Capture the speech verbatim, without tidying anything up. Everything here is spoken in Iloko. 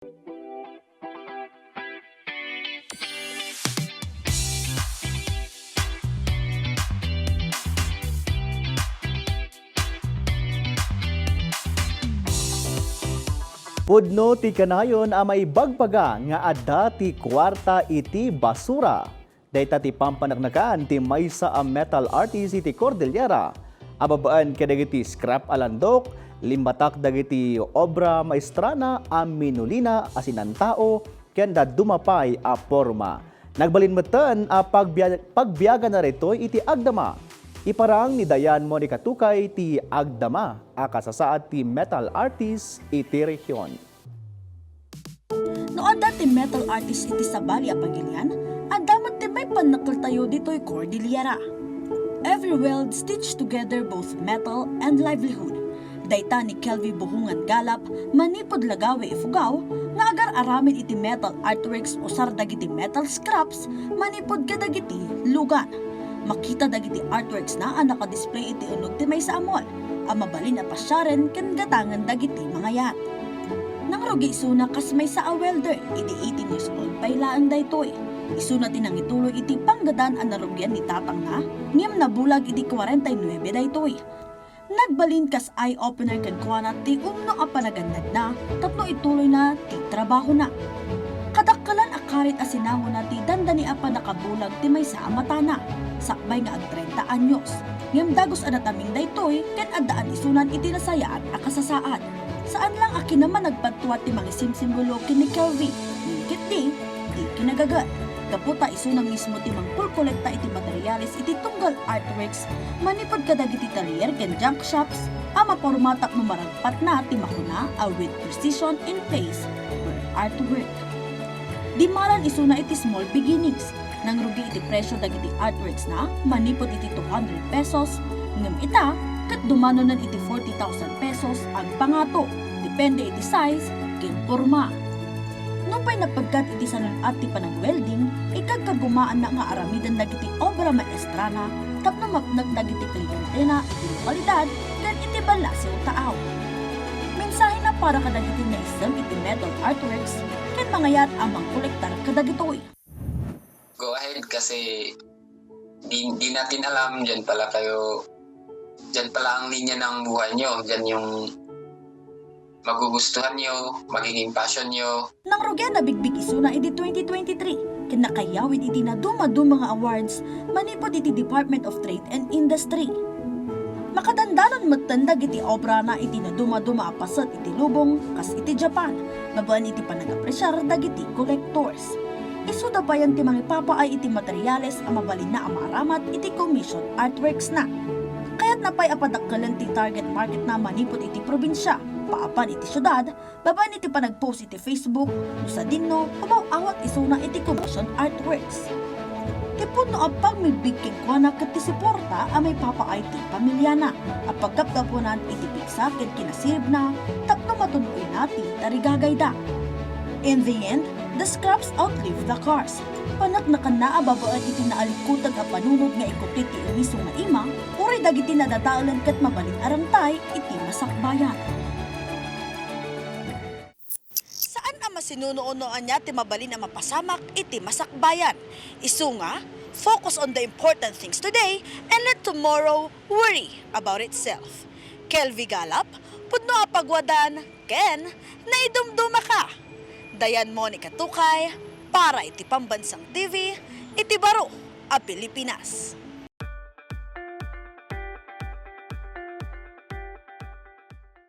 Pudno ti kanayon a maibagbaga nga adda ti kuarta iti basura. Dayta ti pampaneknekan ti maysa a metal artist iti Cordillera a babaen kadagiti scrap a landok, limmatak dagiti obra maestrana a minulina a sinantao ken dadduma pay a porma. Nagbalin metten a pagbiag-, pagbiagana daytoy iti agdama. Iparang ni Dayan Monica Tukay ti agdama a kasasaad ti metal artist iti rehiyon. No adda ti metal artist iti sabali a pagilian, adda met ti maipannakeltayo ditoy Cordillera. Every weld stitch together both metal and livelihood. Dayta ni Kelvy Buhungan Galap manipud Lagawi, Ifugao, nga agar-aramid iti metal artworks usar dagiti metal scraps manipud kadagiti lugan. Makita dagiti artworks na a nakadisplay iti uneg ti maysa a mall a mabalin a pasiaren ken gatangen dagiti mangayat. Nangrugi isuna kas maysa a welder, idi eighteen years old pay laeng daytoy. Isuna ti nangituloy iti panggadan a narugian ni tatangna, ngem nabulag idi kwarenta y nuebe daytoy. Nagbalin kas eye-opener kenkuana ti umno a panagannadna tapno ituloyna ti trabahona. Kadakkelan a karit a sinangona ti dandani a pannakabulag ti maysa a matana, sakbay nga agtrenta anyos. Ngem dagus a nataming daytoy ken addaan isunan iti nasayaat a kasasaad. Saan lang a kinamanagpadtuat ti mangisimsimbolo ken ni Kelvy, ngem ketdi, ti kinagaget. Gapu ta isuna mismo ti mangkolkolekta iti materiales iti tunggal artworks manipud kadagiti talyer ken junk shops a maporma tapno maragpatna ti makuna a with precision in place where artwork. Dimmalan isuna iti small beginnings. Nangrugi iti presyo dagiti artworks na manipud iti two hundred pesos, ngem ita, ket dumanonen iti forty thousand pesos agpangato, depende iti size ken porma. Nupay napeggat iti sanun-at ti panagwelding, ikagkagumaanna nga aramiden dagiti obra maestrana tapno mapnek dagiti klientena iti lokalidad ken iti ballasiw taaw. Mensahena para kadagiti naisem iti metal artworks ken mangayat a mangkolektar kadagitoy. Go ahead kasi di, di natin alam, dyan pala kayo, dyan pala ang linya ng buhay nyo, dyan yung magugustuhan nyo, magiging passion nyo. Nangrugi a nabigbig isuna idi twenty twenty-three, ken nakayawid iti nadumaduma nga awards manipud iti Department of Trade and Industry. Makadandanan metten dagiti obrana iti nadumaduma a paset iti lubong, kas iti Japan, babaen iti panagapresiar dagiti collectors. Isuda payen ti mangipapaay iti materiales a mabalinna a maaramat iti commission artworks na. Kayatna pay a padakkelen ti target market na manipud iti probinsia, paapan iti siudad, babaen iti panagpost iti Facebook, no sadinno, umaw-awat isuna iti commission artworks. Ti pudno a pagmigbig kenkuana ket ti suporta a maipapaay ti pamiliana a paggapgapuanan iti pigsa ken kinasiribna tapno matun-oyna ti tarigagayda. In the end, the scraps outlive the cars. Paneknekanna a babaen iti naalikkuteg a panunod nga ikuttit ti umiso nga ima, uray dagiti nadadaelen ket mabalin a rangtay iti masakbayan. Saan a masinunuono ania ti mabalin a mapasamak iti masakbayan. Isu nga, focus on the important things today and let tomorrow worry about itself. Kelvy Galap, pudno a pagwadan, ken naidumdumaka. Dayan Monica Tukay, para iti Pambansang T V, iti baro a Pilipinas.